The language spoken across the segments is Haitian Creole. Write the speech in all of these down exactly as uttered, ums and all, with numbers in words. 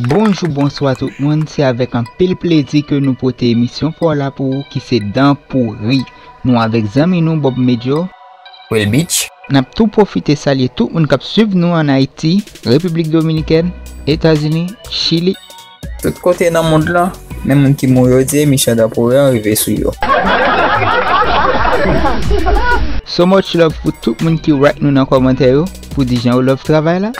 Bonjou, bonswa tout moun, se avèk anpil plezi ke nou pote emisyon pa w la pou ou ki se Dan Pouri. Nou avèk zanmi nou Bob Medjo. Will Beach. N ap tou pwofite salye tout moun k ap swiv nou ann Ayiti, Repiblik Dominikèn, Etazini, Chili. Tout kote nan mond lan, men moun ki mouri yo di emisyon Dan Pouri an rive sou yo. So much love pou tout moun ki write nou nan kòmantè yo pou di jan yo love travay la.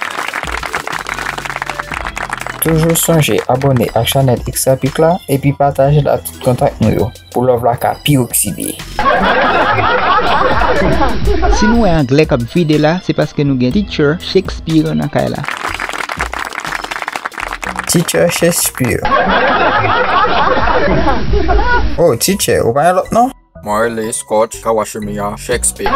Toujou sonje abòne ak chanèl X-Trapik la epi pataje l ak tout kontak nou yo pou love la ka pi okside. Si nou wè anglè k ap vide la, se paske nou gen teacher Shakespeare nan kay la. Teacher Shakespeare. Oh, teacher, ou pa gen lòt non? Mwen rele Scott Kawashimiya Shakespeare.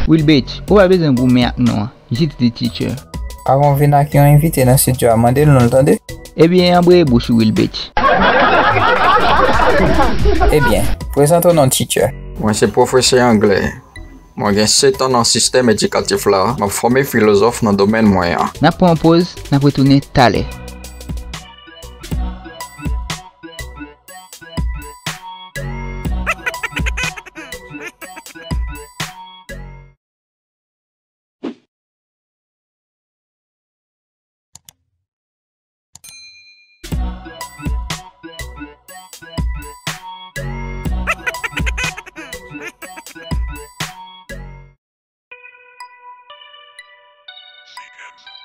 Will Beach, ou pa bezwen goumen ak non an. Jis di teacher. Avan w vin ak yon envite nan estidyo a, mande l non l, tande. Ebyen, anbreye bouch ou, Will Beach. Ebyen, prezante w non, teacher. Mwen se pwofesè anglè. Mwen gen sèt an nan sistèm edikatif la, m ap fòme filozòf nan domèn mwen an. N ap pran yon poz, n ap retounen talè.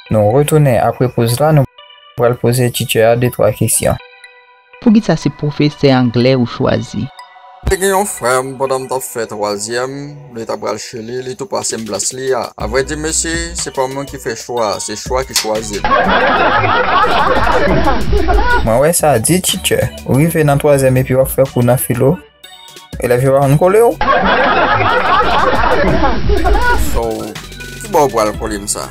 Nou retounen apre poz la, nou pral poze teacher a de twa kesyon. Poukisa se pwofesè anglè ou chwazi? Te gen yon frè m, pandan m t ap fè twazyèm, li ta pral Chili, li tou pase m plas li a. Avrèdi, mesye, se pa mwen ki fè chwa a, se chwa ki chwazi m. Mwen wè sa, di teacher, ou rive nan twazyèm epi w ap fè kou nan filo, elèv yo pa konn kole w. So, ki bò w pral kole m sa?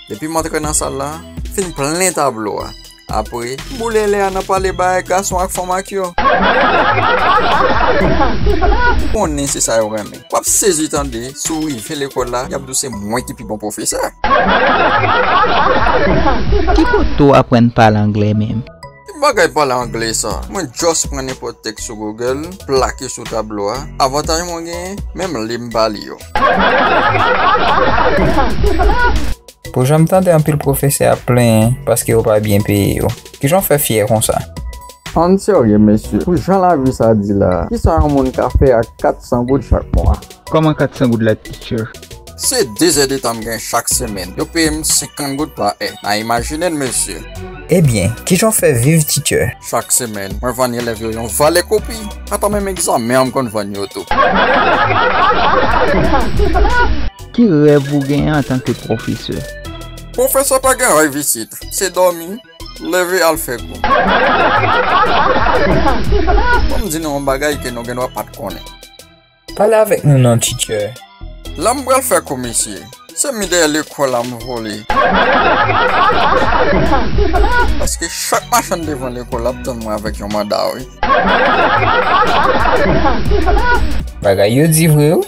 Depi m antre nan sal la, m fin plen tablo a. Apre, m boule lè a nan pale bay gason ak fanm ak yo. Ou konnen se sa yo renmen. W ap sezi tande, si w rive lekòl la, y ap di w se mwen ki pi bon pwofesè. Ki kote w aprann pale anglè menm? Ki bagay pale anglè sa? Mwen just pran nenpòt tèks sou Google, plake sou tablo a. Avantaj mwen genyen, menm li m pa li yo. Pou jan m tande anpil pwofesè ap plenyen paske yo pa byen peye yo. Kijan w fè fyè konsa? Ann serye, mesye. Pou jan lavi sa di la, kisa yon moun ka fè ak kat san goud chak mwa? Kòman kat san goud la, teacher? Se de zè de tan m gen chak semèn. Yo peye m senkant goud pa è. N a imajine n, mesye. Ebyen, kijan w fè viv, teacher? Chak semèn, mwen vann elèv yo yon valè kopi. Ata menm egzamen an, m konn vann yo tou. Ki rèv ou genyen antanke pwofesè? Pwofesè pa gen rèv isit. Se dòmi, leve al fè kou. Ban m di nou yon bagay ke nou gendwa pa t konnen. Pale avèk nou non, teacher. Lè m pral fè kou, mesye, se mi dèyè lekòl la m vole. Paske chak machann devan lekòl la ap tann mwen avèk yon manda, wi. Bagay yo di vre, wi.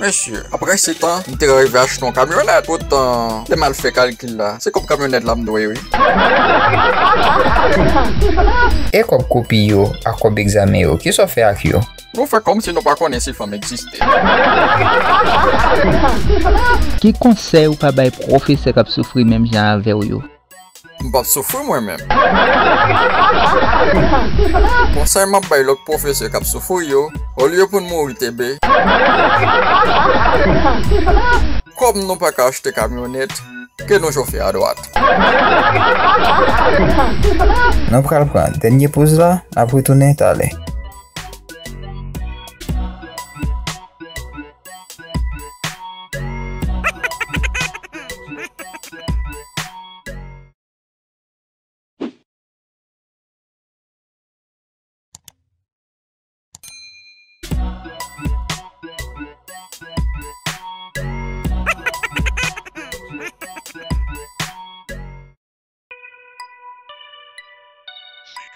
Mesye, apre sèt an, m te rive achte yon kamyonèt. Poutan, lè m al fè kalkil la, se kòb kamyonèt la m dwe, wi. E kòb kopi yo ak kòb egzamen yo, kisa w fè ak yo? Nou fè kòmsi nou pa konnen si fanm egziste. Ki konsèy ou ka bay pwofesè k ap soufri menm jan avè w yo? M p ap soufri mwen menm. Konsèy m ap bay lòt pwofesè k ap soufri yo, olye pou n mouri tebe, kòm nou pa ka achte kamyonèt, ke nou chofe adwat. Nou pral pran dènye poz la, n ap retounen talè.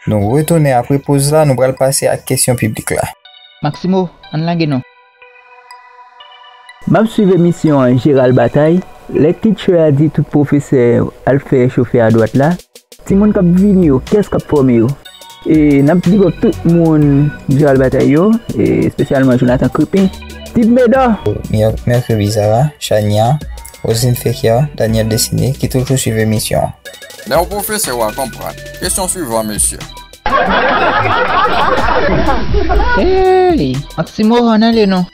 Nou retounen apre poz la, nou pral pase ak kesyon piblik la. Maximo, ann lage non. M ap swiv emisyon an Jeral Batay. Lè teacher a di tout pwofesè al fè chofè a dwat la, timoun k ap vini yo, kiyès k ap fòme yo? E n ap big up tout moun Jeral Batay yo, e espesyalman Jonathan Crépin, Tib Medor. Mèkri Bizara, Chania, Rosine Fekia, Daniel Destiné, ki toujou swiv emisyon an. Lè yon pwofesè w a konprann. Kesyon swivan, mesye. Hey, Maximo, ann ale non.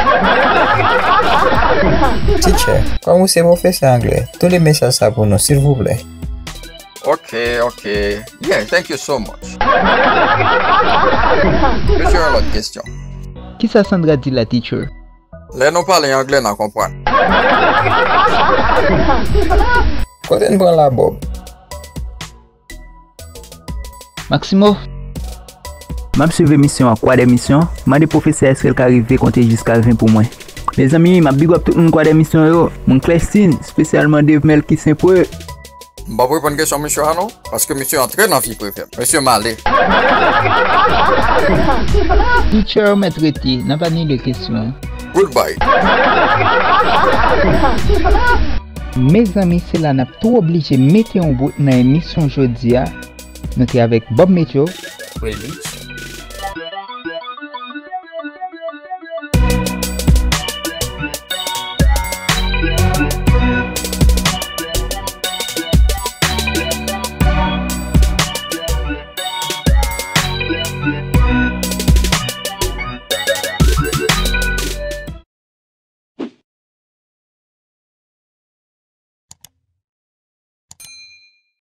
Teacher, kòm ou se pwofesè anglè, tou li mesaj sa pou nou, silvouplè. Ok, ok. Yeah, thank you so much. Mesye, yon lòt kesyon. Kisa Sandra di la, teacher? Lè nou pale anglè, n a konprann. Kote n pran la, Bob? Maximo. M ap swiv emisyon an, Kwa dè Misyon. Mande pwofesè èske l ka rive konte jiska ven pou mwen. Mezanmi, m ap big up tout moun Kwa dè Misyon yo. Moun Klèstin, espesyalman Dave Melky Senpwe. M p ap reponn kesyon misye a non, paske misye antre nan vi prive m. Mesye, m ale. Teacher, ou mèt rete, n ap anile kesyon an. Goodbye. Mezanmi, se la n ap tou oblije mete yon bout nan emisyon jodi a. Nou te avèk Bob Meteo, Wilmich,